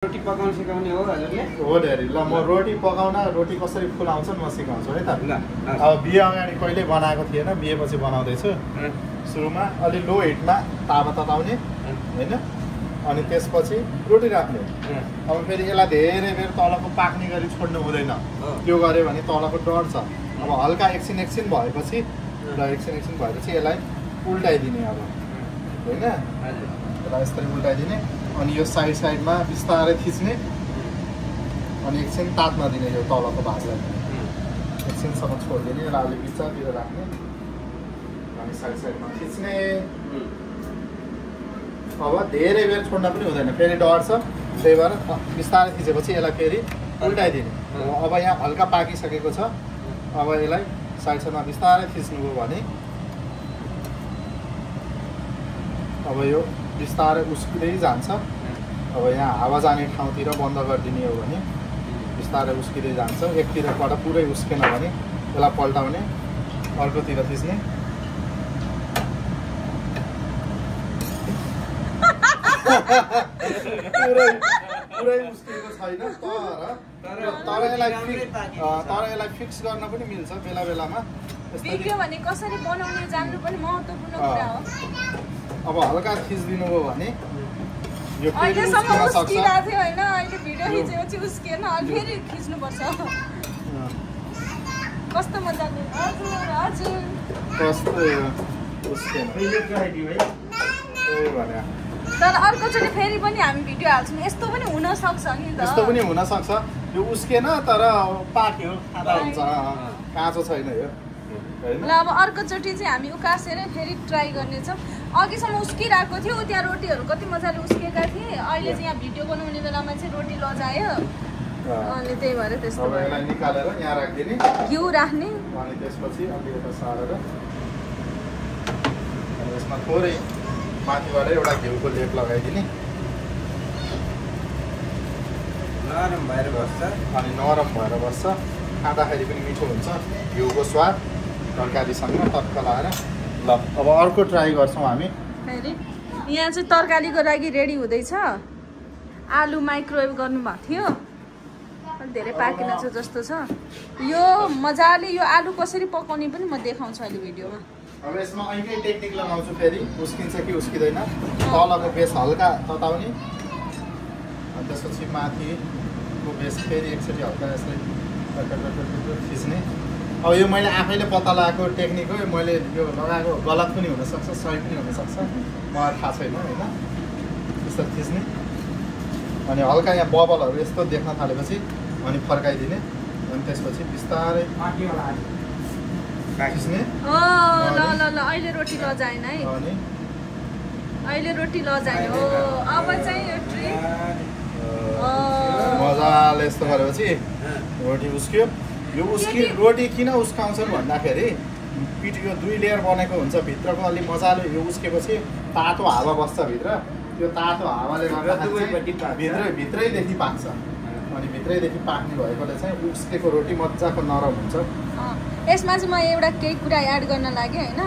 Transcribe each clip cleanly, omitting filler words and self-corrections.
रोटी पकाउन सिकाउने हो हजुरले? हो धेरै। ल म रोटी पकाउन, रोटी कसरी फुलाउँछ म सिकाउँछु है त। अब बिहे अगाडि कहिले बनाएको थिएन, बिहेपछि बनाउँदैछु। सुरुमा अलि लो हिटमा तावा तताउने हैन, अनि त्यसपछि रोटी राख्ने। अब फेरि यसलाई धेरै बेर तलको पाक्ने गरी छोड्नु हुँदैन, त्यो गर्यो भने तलको डढ्छ। अब हल्का एकछिन भएपछि यसलाई उल्टाइदिने अब हैन, यसलाई यसरी उल्टाइदिने। अनि यो साइडमा बिस्तारै थिच्ने, अनि एकछिन तात्न दिने यो तलको भागलाई, एकछिनसम्म छोडिदिने। यसलाई अलि बिचतिर राख्ने, अनि साइडमा थिच्ने। अब धेरै बेर छोड्न पनि हुँदैन, फेरि डढ्छ। त्यही भएर बिस्तारै थिचेपछि यसलाई फेरि उल्टाइदिने। अब यहाँ हल्का पाकिसकेको छ। अब यसलाई साइडमा बिस्तारै थिच्नुभयो भने अब यो बिस्तारै उस्किँदै जान्छ। अब यहाँ हावा जाने ठाउँतिर बन्द गरिदिने हो भने बिस्तारै उस्किँदै जान्छ। एकतिरबाट पुरै उस्केन भने यसलाई पल्टाउने, अर्कोतिर थिच्ने। पुरै उस्केको छैन, तर यसलाई फिक्स गर्न पनि मिल्छ बेला बेलामा। भिडियो भने कसरी बनाउने जान्नु पनि महत्त्वपूर्ण कुरा हो। अब हल्का थिच्दिनु भयो भने यो अहिलेसम्म उस्किरहेको थियो होइन, अहिले भिडियो खिचेपछि उस्किएन, अहिले फेरि खिच्नुपर्छ। कस्तो मजाले हजुर हजुर कस्तो उस्केन तर अर्कोचोटि फेरि पनि हामी भिडियो हाल्छौँ। यस्तो पनि हुनसक्छ नि त, यस्तो पनि हुनसक्छ। यो उस्केन तर पाक्यो, खाँदा हुन्छ, काँचो छैन यो। ल अब अर्कोचोटि चाहिँ हामी उकासेर फेरि ट्राई गर्नेछौँ। अघिसम्म उस्किरहेको थियो, त्यहाँ रोटीहरू कति मजाले उस्केका थिए। अहिले चाहिँ यहाँ भिडियो बनाउने बेलामा चाहिँ रोटी लजायो, अनि त्यही भएर त्यस्तो निकालेर यहाँ राखिदिने, घिउ राख्ने, अनि त्यसपछि अलि यता सारेर यसमा थोरै माथिबाट एउटा घिउको लेप लगाइदिने। नरम भएर बस्छ, अनि नरम भएर बस्छ, खाँदाखेरि पनि मिठो हुन्छ। घिउको स्वाद तरकारीसँग टक्क लगाएर। ल अब अर्को ट्राई गर्छौँ हामी। फेरि यहाँ चाहिँ तरकारीको लागि रेडी हुँदैछ। आलु माइक्रोवेभ गर्नुभएको थियो, धेरै पाकेन छ जस्तो छ। यो मजाले यो आलु कसरी पकाउने पनि म देखाउँछु अहिले भिडियोमा। अब यसमा अहिलेकै टेक्निक लगाउँछु, फेरि उस्किन्छ कि उस्किँदैन। तलको बेस हल्का तताउने, अनि त्यसपछि माथिको बेस फेरि एकचोटि हल्का यसलाई थिच्ने। अब यो मैले आफैले पत्ता लगाएको टेक्निक हो, मैले यो लगाएको गलत पनि हुनसक्छ, सही पनि हुनसक्छ, मलाई थाहा छैन होइन। यसरी थिच्ने, अनि हल्का यहाँ बबलहरू यस्तो देख्न थालेपछि अनि फर्काइदिने, अनि त्यसपछि बिस्तारै थिच्ने। ल अहिले रोटी लजाएन है, अनि अहिले रोटी लजाएन हो। अब चाहिँ यो ट्रिक मजाले यस्तो गरेपछि रोटी उस्क्यो। यो रोटी किन उस्काउँछन् भन्दाखेरि यो 2 लेयर बनेको हुन्छ, भित्रको अलि मजाले यो उस्केपछि तातो हावा बस्छ भित्र। त्यो तातो हावाले गर्दा भित्रैदेखि पाक्छ, अनि भित्रैदेखि पाक्ने भएकोले चाहिँ उस्केको रोटी मजाको नरम हुन्छ। यसमा चाहिँ म एउटा केही कुरा एड गर्न लाग्यो होइन।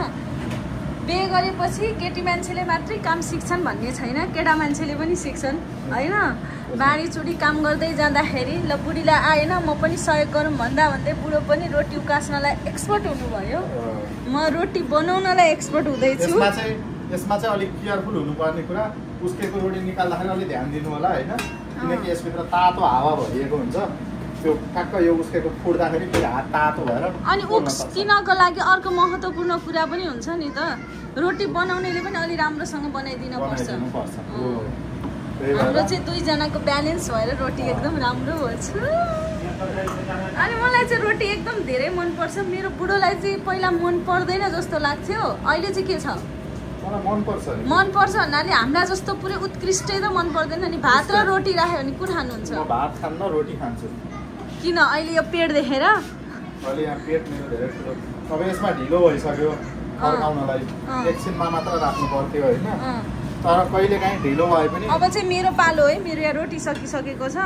बिहे गरेपछि केटी मान्छेले मात्रै काम सिक्छन् भन्ने छैन, केटा मान्छेले पनि सिक्छन् होइन। बाँडीचुडी काम गर्दै जाँदाखेरि ल बुढीलाई आएन म पनि सहयोग गरौँ भन्दा भन्दै बुढो पनि रोटी उकास्नलाई एक्सपर्ट हुनुभयो। म रोटी बनाउनलाई एक्सपर्ट हुँदैछु। यसमा चाहिँ अलिक केयरफुल हुनुपर्ने कुरा, उस्केको रोटी निकाल्दाखेरि अलिक ध्यान दिनु होला होइन, किनकि यसभित्र तातो हावा भरिएको हुन्छ। त्यो ठ्याक्क यो उस्केको फुट्दाखेरि फेरि हात तातो भएर अनि उस्किनको लागि अर्को महत्त्वपूर्ण कुरा पनि हुन्छ नि त, रोटी बनाउनेले पनि अलि राम्रोसँग बनाइदिनु पर्छ। हाम्रो चाहिँ दुईजनाको ब्यालेन्स भएर रोटी एकदम राम्रो भन्छ। अनि मलाई चाहिँ रोटी एकदम धेरै मनपर्छ। मेरो बुढोलाई चाहिँ पहिला मन पर्दैन जस्तो लाग्थ्यो, अहिले चाहिँ के छ मनपर्छ भन्नाले हामीलाई जस्तो पुरै उत्कृष्टै त मन पर्दैन नि। भात र रोटी राख्यो भने कुन खानुहुन्छ? भात खान्न, रोटी खान्छु। किन अहिले यो पेट देखेर? अहिले यहाँ पेट मेरो धेरै ठुलो। अब यसमा ढिलो भइसक्यो फर्काउनलाई, एकछिनमा मात्र राख्नु पर्थ्यो होइन, तर कहिले काहीँ ढिलो भए पनि। अब चाहिँ मेरो पालो है, मेरो यहाँ रोटी सकिसकेको छ।